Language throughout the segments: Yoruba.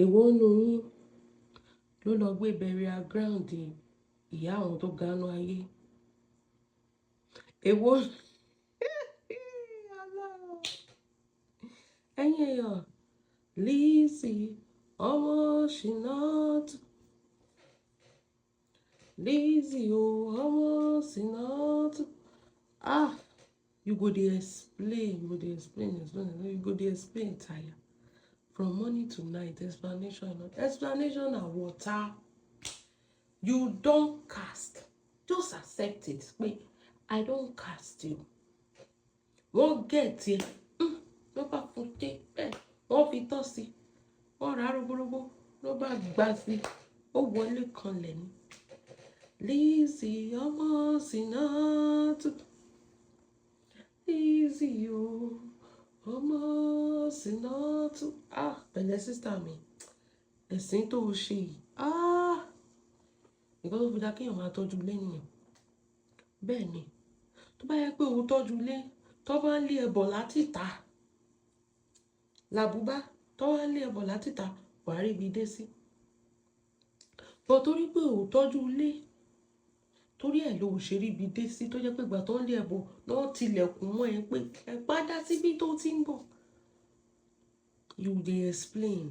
Èwo nínú yín ló lọ gbé burial ground ìyá àwọn tó ga nínú ayé? Èwo? Ọlọ́run. Ẹ̀yin èèyàn, Lizzy ọmọ Ṣìnàtù. Lizzy o, ọmọ Ṣìnàtù. Ah, you go dey explain, you go dey explain, explain, you go dey explain tire. From morning to night, explanation, explanation na water. You don cast. Just accept it pé I don cast you. Wọ́n get ẹ, wọ́n bá fún dé bẹ́ẹ̀, wọ́n fi tọ́ sí, wọ́n rà rógbórógbó, ló bá gbá sí, ó wọlé kanlẹ̀ ni. Lizzy ọmọ Ṣìnàtù. Lizzy o, ọmọ Ṣìnàtù. Ah, pẹ̀lẹ́ sister mi, ẹ̀sìn tó o ṣe yìí. Ah, nǹkan tó fi dá kéèyàn máa tọ́jú ilé nìyẹn. Bẹ́ẹ̀ ni, tó bá yẹ pé o tọ́jú ilé, tó bá ń lé ẹ bọ̀ láti ìta, làbúbá, tó bá ń lé ẹ bọ̀ láti ìta, wàá rí ibi dé sí. But torí pé o tọ́jú ilé, torí ẹ̀ ló ṣe rí ibi dé sí, tó jẹ́ pé ìgbà tó ń lé ẹ bọ̀, náà tilẹ̀kùn mọ́ ẹ pé ẹ padà síbi tó ti ń bọ̀. You dey explain.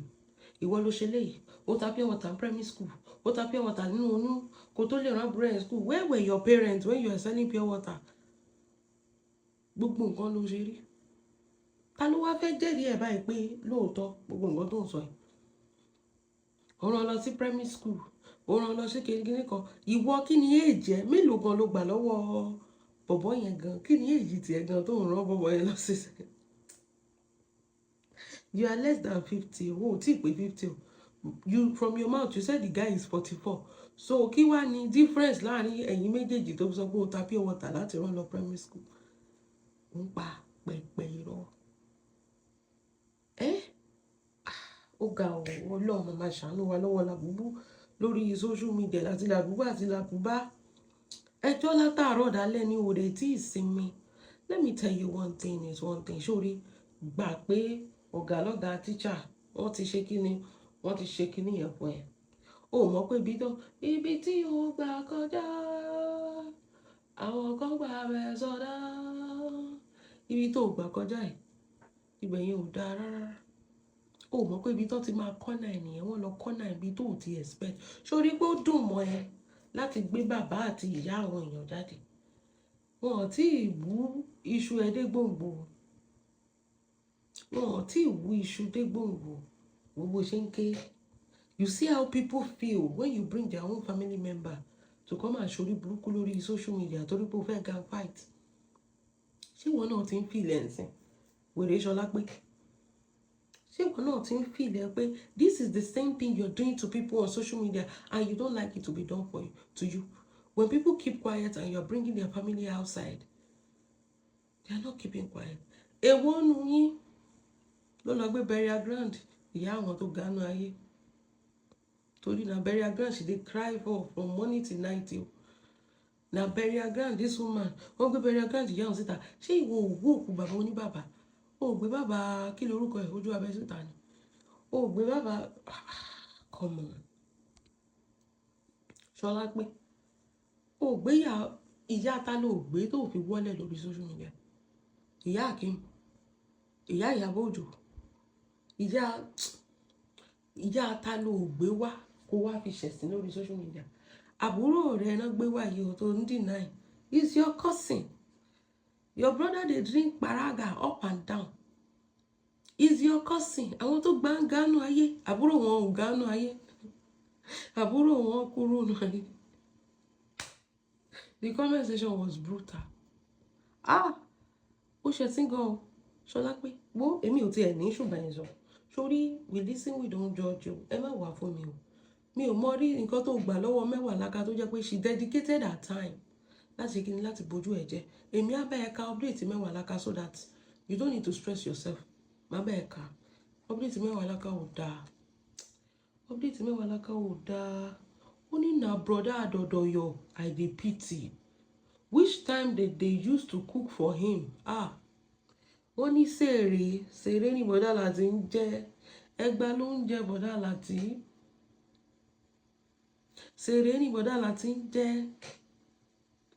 Ìwọ ló ṣe léyìí. Ó ta pure water ní primary school. Ó ta pure water nínú oyún kó tó lè rán àbúrò ẹ̀ school. Where were your parents when you were selling pure water? Gbogbo nǹkan ló ṣe rí. Ta ló wá fẹ́ jẹ́rìí ẹ̀ báyìí pé lóòótọ́ gbogbo nǹkan tó ń sọ yìí? Ó rán lọ sí primary school. Ó rán lọ sí kíní kan. Ìwọ, kí ni age ẹ? Mélòó gan ló gbà lọ́wọ́ bọ̀bọ́ yẹn gan? Kí ni age tiẹ̀ gan tó ń rán bọ̀bọ́ yẹn lọ sí? You are less than 50. O ò tí ì pé 50 o. You, from your mouth, you said the guy is 44. So kí wá ní difference láàrin ẹ̀yin méjèèjì tó fi sọ pé o ta pure water láti rán lọ primary school? Ń pa pẹpẹ irọ́. Ẹ́, ó ga ọ̀. Ọlọ́run máa ṣàánú wa lọ́wọ́ làbúbú lórí social media àti làbúbú àti làbúbá. Ẹjọ́ látàárọ̀ dálẹ́ ní òde tí ìsinmi. Let me tell you, one thing is one thing. Sórí gbà pé ọ̀gá lọ́gàá teacher, wọ́n ti ṣe kíni, wọ́n ti ṣe kíni yẹn fún ẹ. O mọ̀ pé ibi tó ibi tí o gbà kọjá, àwọn kan gbà bẹ̀ sọdá. Ibi tó gbà kọjá yìí, ibẹ̀ yẹn ò dáa rárá. O mọ̀ pé ibi tó ti máa kọ́nà ènìyàn, wọ́n lọ kọ́nà ibi tó ti expect. Sórí pé ó dùn mọ́ ẹ láti gbé bàbá àti ìyá àwọn èèyàn jáde. Wọn ò tí ì wú iṣu ẹ dé gbòǹgbò. Wọn ò tí ì wú iṣu dé gbòǹgbò. Gbogbo ṣe ń ké. You see how people feel when you bring their own family member to come and ṣorí burúkú lórí social media torí pé o fẹ́ gang fight. Ṣé ìwọ náà ti ń feel ẹ̀ ǹsìn? Wèrè Ṣọlá pé. Ṣé ìwọ náà ti ń feel ẹ pé this is the same thing you're doing to people on social media and you don't like it to be done for you, to you? When people keep quiet and you're bringing their family outside, they are not keeping quiet. Èwo nu yín ló lọ gbé burial ground ìyá àwọn tó ganu ayé? Torí na burial ground she dey cry for from morning till night o. Na burial ground this woman, wọ́n gbé burial ground ìyá òun síta. Ṣé ìwọ ò wú òkú bàbá oníbàbà? O ò gbé bàbá, kí lorúkọ ẹ̀, ojú abẹ síta ni? O ò gbé bàbá? Come on. Ṣọlá pé o ò gbé ìyá, ìyá ta ló gbé tó fi wọ́lẹ̀ lórí social media? Ìyá Akeem, ìyá Ìyábọ̀ Òjó, ìyá, ìyá ta ló gbé wá kó wá fi ṣẹ̀sín lórí social media? Àbúrò rẹ̀ náà gbé wá yìí o tó ń deny is your cousin. Your brother dey drink paraga up and down is your cousin. Àwọn tó gbá ń gánú ayé, àbúrò wọn ò gánú ayé, àbúrò wọn kúrú nù ayé. The comment section was brutal. Ah, ó ṣe tí gan o. Ṣọlá pé wo, èmi ò tiẹ̀ ní ṣùgbọ́n ẹ̀ sọ sórí, we listen, we don't judge o. Ẹ má wà fún mi o. Mi ò mọ rí nǹkan tó gbà lọ́wọ́ mẹ́wàá lága tó jẹ́ pé she dedicated her time láti kíni, láti bójú ẹ̀ jẹ́. Èmi á bá ẹ ka update mẹ́wàá láka so that you don't need to stress yourself. Má bá ẹ ka update mẹ́wàá láka ò dáa. Update mẹ́wàá láka ò dáa. Ó ní na brother Adodoyo I dey pity. Which time they dey use to cook for him? Ah, wọ́n ní sèré sèré ní bọ́dá láti ń jẹ́. Ẹgba ló ń jẹ bọ̀dá Láti. Sèré ní bọ̀dá Láti ń jẹ.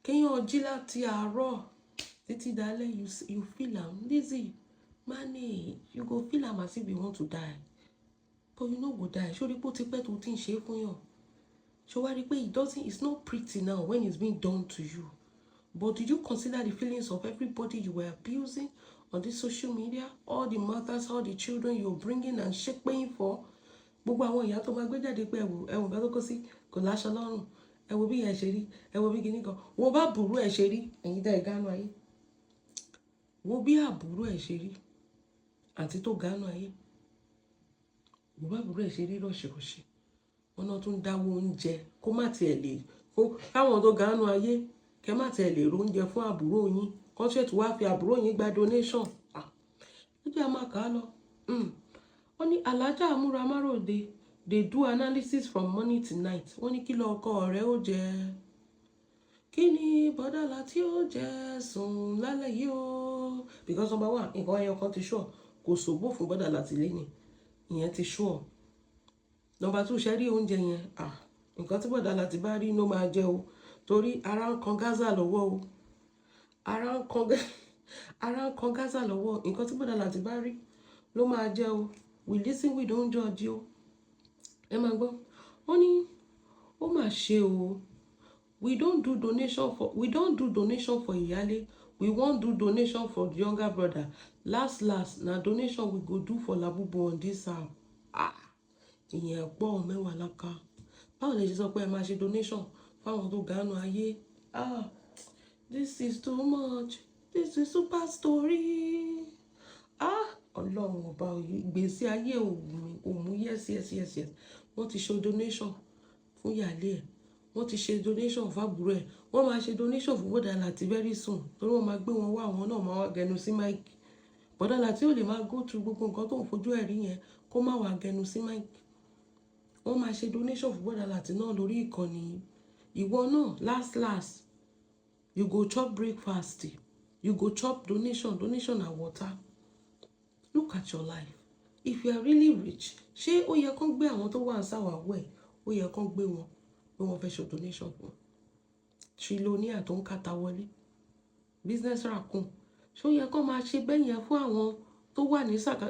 Kéèyàn jí láti àárọ̀ títí dalẹ́, you feel am. Lizzy, manage. You go feel am as if you want to die. But you no go die. Ṣó rí pé ó ti pẹ́ tó ti ń ṣe é fún yàn? Ṣó wá rí pé it doesn't, it's not pretty now when it's being done to you. But did you consider the feelings of everybody you were abusing on this social media? All the mothers, all the children you're bringing and ṣépè for? Gbogbo àwọn ìyá tó máa gbé jáde pé ẹ̀wò ẹ̀wò nǹkan tó kó sí kò láṣọ lọ́rùn. Ẹ wo bí ẹ ṣe rí, ẹ wo bí kinní kan. Wo bá àbúrò ẹ ṣe rí, ẹ̀yin tẹ́ ẹ gánú ayé. Wo bí àbúrò ẹ ṣe rí, àti tó gánú ayé. Wo bá àbúrò ẹ ṣe rí rọ̀ṣìrọ̀ṣì. Wọn náà tún dáwọ́ oúnjẹ kó má tiẹ̀ lè kó káwọn tó gánú ayé kẹ má tiẹ̀ lè ro oúnjẹ fún àbúrò yín, kó ṣètò wá fi àbúrò yín gba donation. Ah, ẹ jẹ́ a máa kà á lọ. Wọ́n ní Alhaja Amúra Máròde dey do analysis from morning to night. Wọ́n ní kí lọ ọkọ rẹ̀ ó jẹ, kí ni bọ́dà Láti ó jẹ sùn lálẹ́ yìí o? Because number one, nǹkan ẹyọ kan ti sure, kò sòbó fún bọ́dà Láti lé ní, ìyẹn ti sure. Number two, ṣe rí oúnjẹ yẹn? Ah, nǹkan tí bọ́dà Láti bá rí ló máa jẹ o, torí ara ń kan Gaza lọ́wọ́ o, ara ń kan Gaza lọ́wọ́. Nǹkan tí bọ́dà Láti bá rí ló máa jẹ o. We listen, we don't judge o. Ẹ máa gbọ́, wọ́n ní ó mà ṣe o. We don do donation for ìyálé, we wan do donation for the younger brother, last last na donation we go do for Labubu on this app. Ah, ìyẹn pọ̀ mẹ́wàá láka. Báwo lè ṣe sọ pé ẹ máa ṣe donation fáwọn tó gánú ayé? Ah, this is too much. This is super story. Ah, Ọlọ́run ọba, ìgbésí ayé òmù. Yes, wọ́n ti ṣe donation fún ìyáálé ẹ̀, wọ́n ti ṣe donation fábúrò ẹ̀, wọ́n máa ṣe donation fún bọ́dà Láti very soon, torí wọ́n máa gbé wọn wá, àwọn náà máa wá gẹnu sí mic. Bọ́dà Láti ò lè máa go through gbogbo nǹkan tó ń fojú ẹ̀ rí yẹn kó má wàá gẹnu sí mic. Wọ́n máa ṣe donation fún bọ́dà Láti náà lórí ìkànnì. Ìwọ náà, last last, you go chop breakfast, you go chop donation. Donation na water. Look at your life. If you are really rich, ṣé ó yẹ kán gbé àwọn tó wà ń sàwáwọ̀ ẹ̀, ó yẹ kán gbé wọn pé wọ́n fẹ́ ṣe donation fún trillionaire tó ń kàtà wọlé, business raccoon? Ṣé ó yẹ kán máa ṣe bẹ́ẹ̀ yẹn fún àwọn tó wà ní sàkà?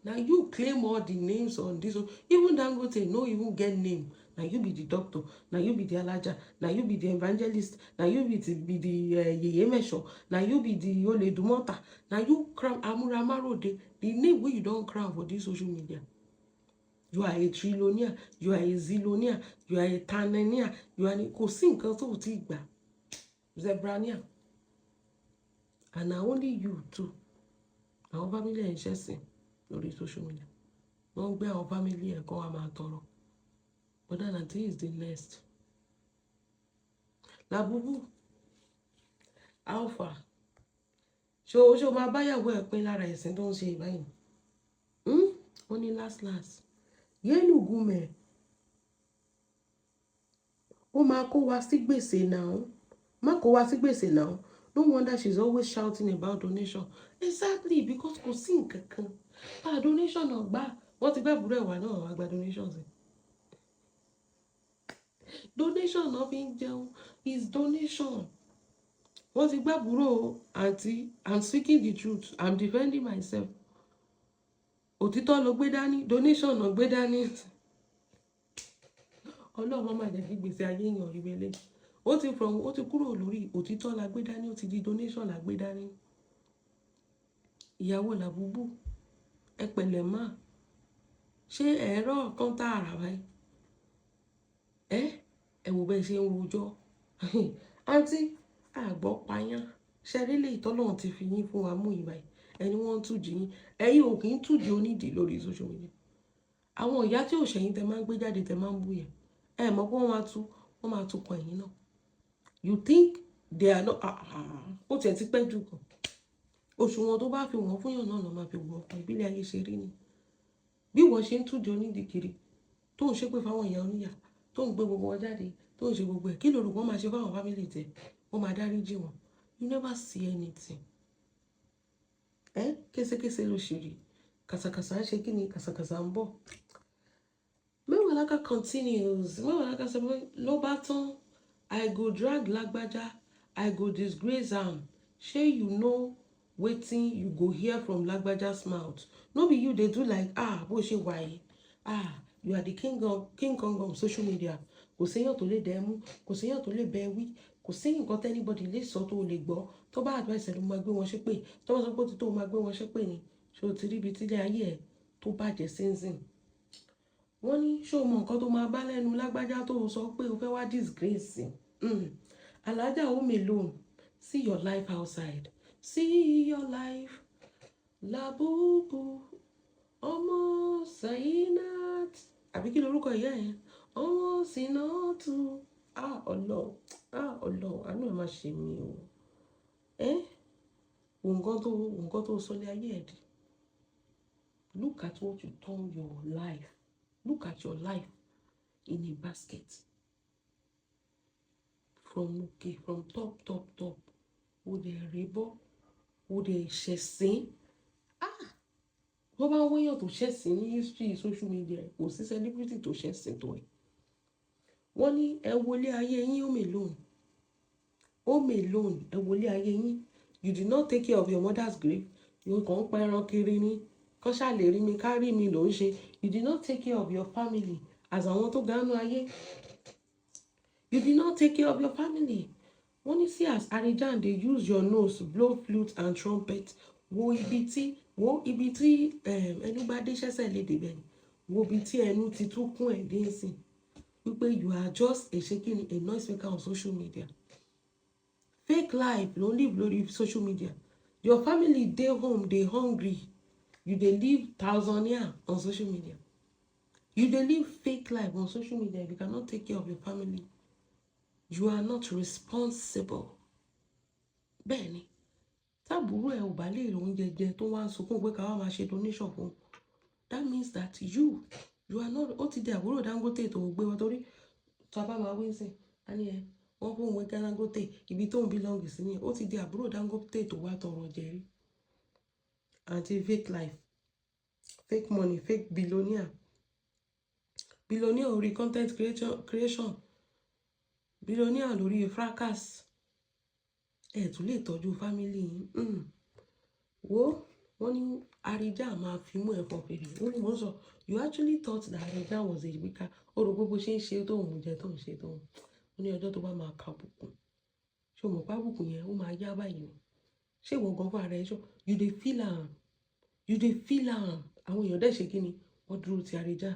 Na you claim all the names on this one. Even Dangote no even get name. Na you be the doctor, na you be the alaja, na you be the evangelist, na you be the yeye mesho, na you be the oledumota, na you crown Amuramarode. The name wey you don crown for this social media, you are a trillionaire, you are a zillionaire, you are a tanania, you are, kò sí nǹkan tó o ti gbà, zebrania. And na only you too, àwọn family ẹ̀ ń ṣẹ̀sìn lórí social media. Wọ́n ń gbé àwọn family ẹ̀ kan wá máa tọrọ. But then aunty is the next. Labubu alpha, ṣo máa báyàwó ẹ̀ pín lára ẹ̀sìn tó ń ṣe ìbáyìí? Wọ́n ní last last, yéèlù gúnmẹ̀, ó máa kó wa sí gbèsè náà, má kó wa sí gbèsè náà. No wonder she's always shouting about donation. Exactly, because kò sí nǹkan kan. Ah, donation náà gbà, wọ́n ti gbàbúrò ẹ̀wà náà wá gba donation sí. Donation náà fi ń jẹun, is donation. Wọ́n ti gbàbúrò àǹtí. I'm speaking the truth, I'm defending myself. Òtítọ́ ló gbé dání, donation náà gbé dání. Ọlọ́run má jẹ́ kí gbèsè ayé èèyàn rí wẹlé. Ó ti from, ó ti kúrò lórí òtítọ́ la gbé dání, ó ti di donation la gbé dání. Ìyàwó làbúbù, ẹ pẹ̀lẹ́ mà. Ṣé ẹ̀rọ kan tààrà báyìí? Ẹ wò bẹ́ẹ̀ ṣe ń rojọ́. Àǹtí àgbọ̀ payán, ṣẹ́rí lè tọ́lọ́run ti fi yín fún wa mú yín báyìí. Ẹni wọ́n ń tújì yín, ẹ̀yin ò kì í tújì onídìí lórí social media. Àwọn ìyá tí ò ṣẹ̀yìn tẹ máa ń gbé jáde, tẹ máa ń bú yẹn, ẹ mọ̀ pé wọ́n máa tú kan ẹ̀yìn náà. You think they are not? Ah ah, ó tiẹ̀ ti pẹ́ jù kan. Òṣùwọ̀n tó bá fi wọ́n fún yàn náà lọ́ máa fi wọ̀ ọkàn. Ìbílẹ̀ ayé ṣe rí ni. Bí wọ́n ṣe ń tújì onídìí kiri, tó ń ṣépè fáwọn ìyá oníyà, tó ń gbé gbogbo wọn jáde, tó ń ṣe gbogbo ẹ̀, kí lóru wọ́n máa ṣe fáwọn family tẹ? Wọ́n máa dáríjì wọn? You never see anything. Ẹ késekése ló ṣe rí. Kàsàkàsà ń ṣe kí ni? Kàsàkàsà ń bọ̀. Mewolaka continues. Mewolaka sọ pé ló bá tán, "I go drag Lágbájá, I go disgrace am. Shey you know wetin you go hear from Lágbájá's mouth? No be you dey do like, ah, bó ṣe wà yìí, ah, you are the king kong of social media. Kò séyàn tó lè dẹ́ mú, kò séyàn tó lè bẹ́ wí, kò sí nǹkan tí anybody lè sọ tó lè gbọ́. Tó bá advice ẹ̀, ló máa gbé wọn ṣépè. Tó bá sọ pé ó ti tó, máa gbé wọn ṣépè ni. Ṣé o ti rí ibi tílé ayé ẹ̀ tó bàjẹ́ sínsìn?" Wọ́n ní, ṣé o mọ nǹkan tó máa bá lẹ́nu Lágbájá tó sọ pé o fẹ́ wá disgrace? Alhaja Home Alone, see your life outside, see your life. Labubu ọmọ Sayinat, àbí kí lorúkọ ìyá yẹn? Ọmọ Sinatu. Ah, Ọlọ́run, ah, Ọlọ́run, àánú ẹ̀ má ṣe mí o. Ẹ́ wo nǹkan tó sọ lé ayé ẹ̀ di. Look at what you turn your life. Look at your life in a basket. From, okay, from top, top, top, o dẹ̀ rí bọ́, o dẹ̀ ṣẹ̀sín. Ah, wọ́n bá ń wéyàn tó ṣẹ̀sín ní history social media, kò sí celebrity tó ṣẹ̀sín tó ẹ̀. Wọ́n ní ẹ wọlé ayé yín. Home Alone, Home Alone, ẹ wọlé ayé yín. You did not take care of your mother's grave. You kàn ń pa ẹran kiri ni, kán ṣáà lè rí mi, ká rí mi ló ń ṣe. You did not take care of your family as àwọn tó gánú ayé. You did not take care of your family. Wọ́n ní, see as Arijan dey use your nose blow flute and trumpet. Wo ibi tí ẹnu bá dé, ṣẹ́sẹ̀ lè débẹ̀ ni. Wo ibi tí ẹnu ti tún kún ẹ̀ dé sí wípé you are just a shaking, a noise maker on social media. Fake life ló ń live lórí social media. Your family dey home, dey hungry. You dey live thousandaire on social media. You dey live fake life on social media. If you cannot take care of your family, you are not responsible. Bẹ́ẹ̀ ni, táàbùrú ẹ ò bá lè rí oúnjẹ jẹ, tó wá ń sunkún pé ká wá máa ṣe donation fún, that means that you are not. Ó ti di àbúrò Dangote tó gbé wọn, torí tó a bá máa wí sí a ní ẹ wọ́n fún òun Dangote, ibi tó ń belong sí ni. Ó ti di àbúrò Dangote tó wá tọrọ jẹ rí àti fake life, fake money, fake billionaire, billionaire orí content creation, billionaire lórí fracas. Ẹ tún lè tọ́jú family yín. Wo, wọ́n ní Arija máa fi mú ẹ̀fọn fèrè. Ó ní mò ń sọ, you actually thought that Arija was a weaker. Ó rò pé bó ṣe ń ṣe tó ń jẹ, tó ń ṣe tó ń, ó ní ọjọ́ tó bá máa ka àbùkù. Ṣé o mọ̀ pé àbùkù yẹn, ó máa yá báyìí ni? Ṣé ìwọ gan fún ara ẹ ṣọ? You dey feel am, you dey feel am. Àwọn èèyàn dẹ̀ ṣe kí ni? Wọ́n dúró ti Arija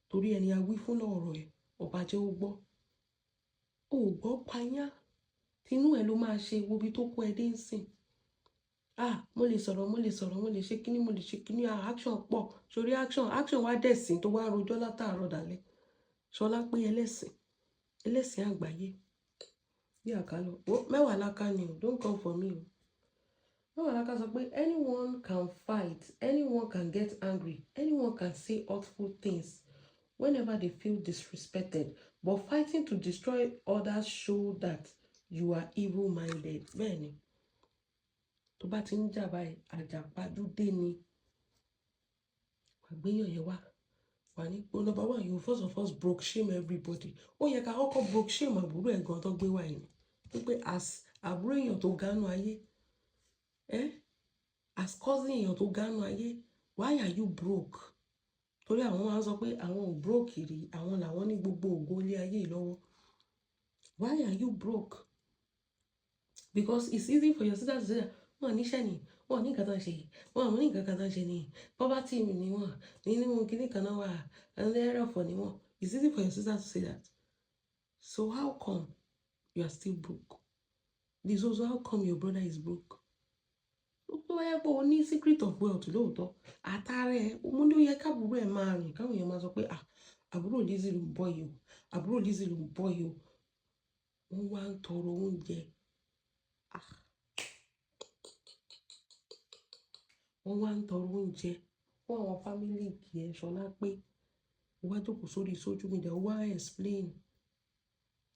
torí ẹni a wí fún lọ́rọ̀ ẹ̀, ọba jẹ́ ó gbọ́. Ó gbọ́ payá, tinú ẹ̀ ló máa ṣe. Wo ibi tó kó ẹ dé ń sìn. Ah, mo lè sọ̀rọ̀, mo lè sọ̀rọ̀, mo lè ṣe kíní, mo lè ṣe kíní. Ah, action pọ̀ sórí action, action wá dẹ̀sìn tó wá rojọ́ látàárọ̀ dalẹ́. Ṣọlá pé ẹlẹ́sìn, ẹlẹ́sìn àgbáyé bí àkálọ̀. Mẹ́wàá láká ni o, don't come for me o. Mẹ́wàá láká sọ pé anyone can fight, anyone can get angry, anyone can say hurtful things whenever they feel disrespected, but fighting to destroy others show that you are evil minded. Bẹ́ẹ̀ ni, tó bá ti ń jà báyìí, àjàpájúdé ni. Wà gbéyàn yẹn wá wà ní pé number one, you first of all broke shame everybody. Ó yẹ ká kọ́kọ́ broke shame àbúrò ẹ̀ gan tó gbé wá yìí, wípé as àbúrò èèyàn tó gánú ayé, eh? As cousin èèyàn tó gánú ayé, why are you broke? Torí àwọn máa ń sọ pé àwọn ò broke rí, àwọn làwọn ní gbogbo ògo ilé ayé yìí lọ́wọ́. Why are you broke? Because it's easy for your sister to say, wọn níṣẹ́ ni, wọn ní nǹkan tó ń ṣe, wọn ní nǹkan kan tó ń ṣe ni, poverty ni wọn nínú kíní kan náà wà, ẹlẹ́rọ̀fọ̀ ni wọn. It's easy for your sister to say that. So how come you are still broke? This also, how come your brother is broke? Tó bá yẹ pé o ní secret of wealth lóòótọ́, àtàrẹ mo ní, ó yẹ káàbúrò ẹ̀ máa rìn, káwọn èèyàn máa sọ pé, ah, àbúrò Lizzy ló ń bọ̀ yìí o, àbúrò Lizzy ló ń bọ̀ yìí o. Wọ́n wá ń tọrọ oúnjẹ. Ah, wọ́n wá ń tọrọ oúnjẹ fún àwọn family kì í. Ṣọlá pé ó wá jókòó sórí social media, ó wá explain.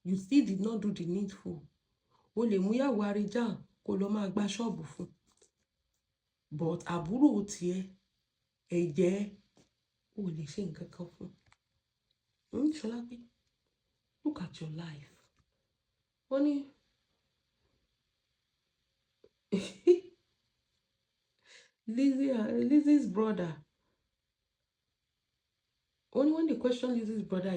You still did not do the needful. O lè mú ìyàwó Arijan kó lọ máa gba ṣọ́ọ̀bù fún, but àbúrò tiẹ̀ Ẹ̀jẹ̀ ò lè ṣe nǹkan kan fún un. Ṣọlápé, look at your life. Wọ́n ní Lizzie's brother. Only when they question Lizzie's brother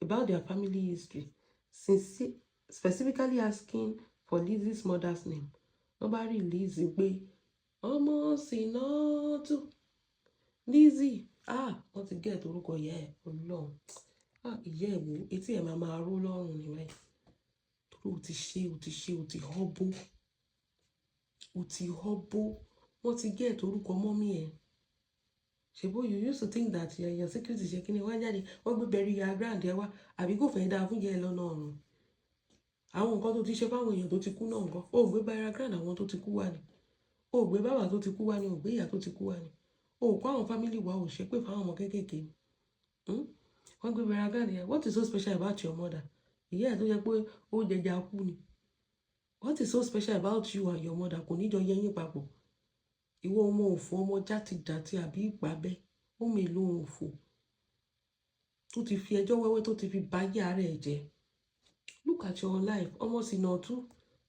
about their family history, since specifically asking for Lizzie's mother's name, wọ́n bá release pé ọmọ Sinatu Lizzie. Ah, wọ́n ti get orúkọ ìyá ẹ̀. Ọlọ́run, ah, ìyá ẹ̀ wò, etí ẹ̀ máa máa ró lọ́rùn ní báyìí torí o ti ṣe, o ti ṣe, o ti họ́bó, o ti họ́bó. Wọ́n ti get orúkọ mummy ẹ̀. Ṣèbó you used to think that your secret ṣe kí ni wọ́n jáde, wọ́n gbé burial ground ẹ wá, àbí kò fẹ́ dáa fún yẹ ẹ lọ́nà ọ̀run? Àwọn nǹkan tó ti ṣe fáwọn èèyàn tó ti kú náà nǹkan, ó gbé burial ground àwọn tó ti kú wá ni, ó gbé bàbá tó ti kú wá ni, ó gbé ìyá tó ti kú wá ni, ó kó àwọn family wa, ò ṣépè fáwọn ọmọ kéékèèké ni. Wọ́n gbé burial ground yẹn. What is so special about your mother? Ìyá ẹ̀ tó jẹ́ pé ó jẹjà kú ni. What is so special about you and your mother? Kò ní jọ yẹ yín papọ̀. Ìwọ ọmọ òfò, ọmọ játijàti, àbí ìpàbẹ, ó mèlò òfò tó ti fi ẹjọ́ wẹ́wẹ́ tó ti fi báyé ara ẹ̀ jẹ́. Look at your life. Ọmọ Sìnàtú,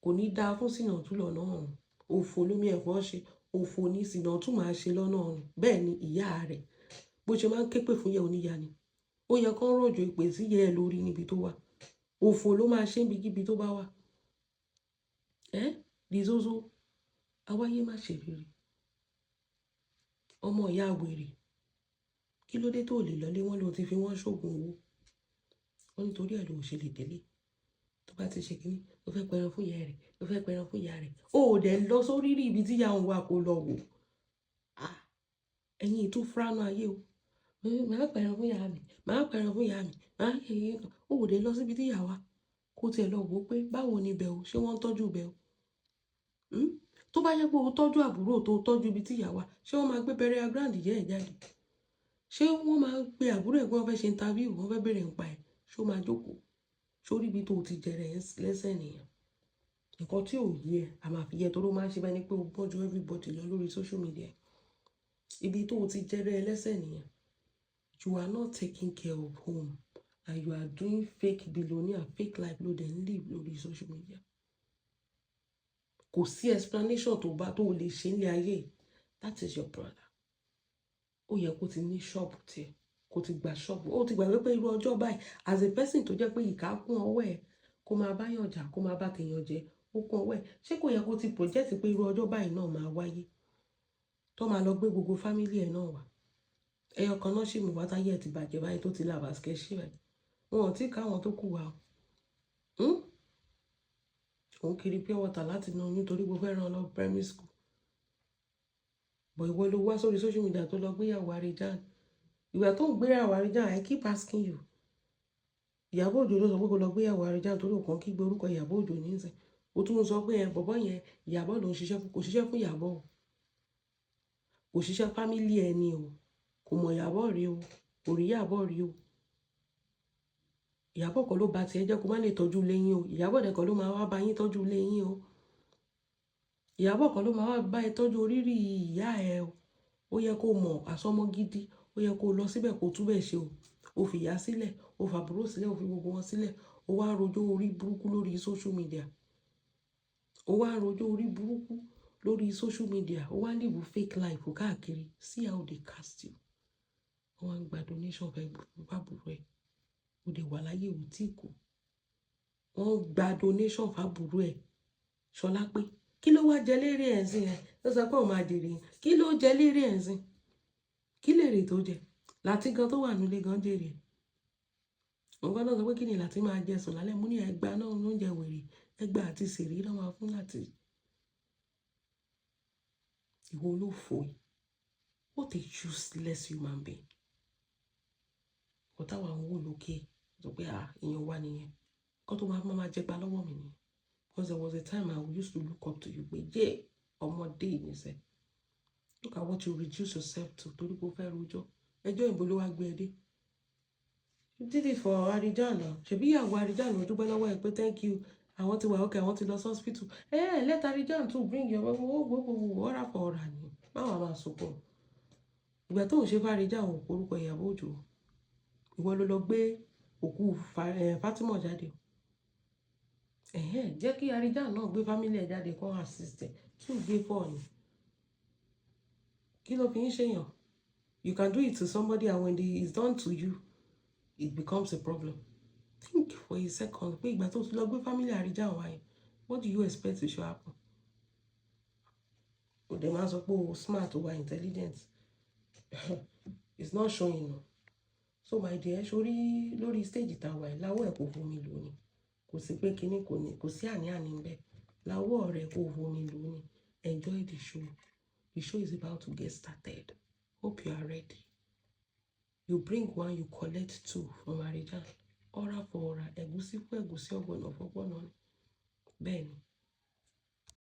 kò ní dáa fún Sìnàtú lọ́nà ọ̀run. Òfò lómi ẹ̀fọ́ ṣe, òfò ní Sìnàtú máa ṣe lọ́nà ọ̀run. Bẹ́ẹ̀ ni ìyá rẹ̀, bó ṣe máa ń képè fún yẹ oníyá ni ó yẹ kó rọ̀jò ìpè sí yẹ ẹ lórí níbi tó wà. Òfò ló máa ṣe níbikíbi tó bá wà. Ẹ́ Lizozo, awáyé má ṣe rere, ọmọ ìyá wèrè, kí ló dé tó lè lọlé? Wọn ló ti fi wọn ṣoògùn owó wọn, nítorí ẹ̀ ló ṣe lè délé. Tó bá ti ṣe kínní, ó fẹ́ pẹran fún ìyá rẹ̀, ó fẹ́ pẹran fún ìyá rẹ̀. Ó dẹ̀ lọ sórí rí ibi tí ìyá òun wà kó lọ wò. Ah, ẹ̀yin tó fúránù ayé o, màá pẹran fún ìyá mi, màá pẹran fún ìyá mi, màá yẹ. Ó dẹ̀ lọ síbi tí ìyá wa kó tiẹ̀ lọ wò ó pé báwo ni ibẹ̀ o, ṣé wọ́n ń tọ́jú ibẹ̀ o? Hmm? Tó bá yẹ pé o tọ́jú àbúrò, tó tọ́jú ibi tí ìyá wa, ṣé wọ́n máa gbé burial ground yẹ́ ẹ̀ jáde? Ṣé wọ́n máa gbé àbúrò ẹ̀ pé wọ́n fẹ́ ṣe interview, wọ́n fẹ́ béèrè nípa ẹ̀? Ṣé ó máa jókòó sórí ibi tó ti jẹrẹ lẹ́sẹ̀ nìyẹn? Nǹkan tí ò yẹ a máa fi yẹ, torí ó máa ń ṣe bẹ́ẹ̀ ni pé o gbọ́n ju everybody lọ lórí social media. Ibi tó ti jẹrẹ lẹ́sẹ̀ nìyẹn. You are not taking care of home and you are doing fake billionaire, fake life ló dẹ̀ ń live lórí social media. Kò sí explanation tó bá tó lè ṣe ní ayé. That is your brother. Ó yẹ kó ti ní ṣọ́ọ̀bù tiẹ̀, kó ti gba ṣọ́ọ̀bù. Ó ti gbàgbé pé irú ọjọ́ báyìí, as a person tó jẹ́ pé ìka kún ọwọ́ ẹ̀, kó máa bá yàn jà, kó máa bá tèèyàn jẹ, ó kún ọwọ́ ẹ̀. Ṣé kò yẹ kó ti project pé irú ọjọ́ báyìí náà máa wáyé, tó máa lọ gbé gbogbo family ẹ̀ náà wá? Ẹyọ kan náà sì mú wá, táyé ẹ̀ ti bàjẹ́ báyìí, tó ti là bàṣkẹ́ sí báyìí. Wọn ò tí káwọn tó kù wá o. Òun kiri pure water láti inú oyún torí gbogbo fẹ́ ràn lọ primary school. But ìwọ ló wá sórí social media tó lọ gbéyàwó Àríjàn. Ìgbà tó ń gbéyàwó Àríjàn, I keep asking you. Ìyábọ̀ Òjó ló sọ pé kó lọ gbéyàwó Àríjàn, torí òkan kígbe orúkọ Ìyábọ̀ Òjó nísìn. Ó tún ń sọ pé ẹ bọ̀bọ́ yẹn, Ìyábọ̀ ló ń ṣiṣẹ́ fún. Kò ṣiṣẹ́ fún Ìyábọ̀ o. Kò ṣiṣẹ́ family ẹni o. Kò mọ̀ Ìyábọ̀ rí o. Kò rí Ìyábọ̀ rí o. Ìyábọ̀ kọ́ ló ba tiẹ̀ jẹ́ kó má lè tọ́jú ilé yín o. Ìyábọ̀ dẹ̀ kọ́ ló máa wá bá yín tọ́jú ilé yín o. Ìyábọ̀ kọ́ ló máa wá bá ẹ tọ́jú orírì ìyá ẹ o. Ó yẹ kó mọ̀ àsọmọ gidi. Ó yẹ kó lọ síbẹ̀ kó túbẹ̀ ṣe o. O fi ìyá sílẹ̀, o fàbúrò sílẹ̀, o fi gbogbo wọn sílẹ̀. O wá rojọ́ orí burúkú lórí social media. O wá rojọ́ orí burúkú lórí social media. O wá live fake life káàkiri. See how they cast you. Wọ́n wá ń gba donation fẹ́ fàbúrò ẹ̀. O dẹ̀ wà láyé, ò tí kú. Wọ́n gba donation fàbúrò ẹ̀. Ṣọlá pé kí ló wá jẹ lérè ẹ̀ sí ẹ̀ tó sọ pé òun máa jèrè? Kí ló jẹ lérè ẹ̀ sí? Kí lèrè tó jẹ? Láti gan tó wà nílé gan jèrè. Òun kan náà sọ pé kí ni láti máa jẹ sùn lálẹ́ mú ní ẹgbàá náà, oúnjẹ wèrè, ẹgbàá àti sèré náà máa fún láti. Ìwọ olófò yìí. What a useless human being. Kò táwa ń wò lókè sọ pé ah, èèyàn wà nìyẹn. Kó tó máa máa jẹgba lọ́wọ́ mi nìyẹn. Because there was a time I used to look up to you pé yé ọmọdé yìí sẹ́. Look at what you reduce yourself to torí pé o fẹ́ rojọ́. Ẹjọ́ ìbò ló wá gbé ẹ dé. You did it for Arijan now. Ṣebí ìyàwó Arijan ló dúpẹ́ lọ́wọ́ ẹ pé thank you. Àwọn ti wà okay, àwọn ti lọ sí hospital. Eh, let Arijan too bring your owó gbogbo ọ̀rà for ọ̀rà ni. Má wàá máa sunkún. Ìgbà tó ń ṣe fárijá, òun orúkọ Ìyábọ̀ Òjó. Ìwọ ló lọ gbé òkú Fatima jáde. Ẹ̀hẹ́n, jẹ́ kí Àríjà náà gbé family ẹ̀ jáde kó assist ẹ̀. Two gbé four ni. Kí ló fi ń ṣèyàn? You can do it to somebody, and when it is done to you, it becomes a problem. Think for a second pé ìgbà tó ti lọ gbé family Àríjà wáyé, what do you expect to show happen? O dẹ̀ máa sọ pé o smart, o wà intelligent. It's not showing, no. So my dear, sórí lórí stage tá a wà yìí, láwọ̀ ẹ̀ kò fomi lò ní. Kò sí pé kinní kò ní, kò sí àní-àní ń bẹ. Láwọ̀ rẹ̀ kò fomi lò ní. Enjoy the show. The show is about to get started. Hope you are ready. You bring one, you collect two from Arijan. Ọ̀rá for ọ̀rá, ẹ̀gúsí fún ẹ̀gúsí, ọ̀gbọ̀nọ̀ fún ọ̀gbọ̀nọ̀ ni. Bẹ́ẹ̀ ni.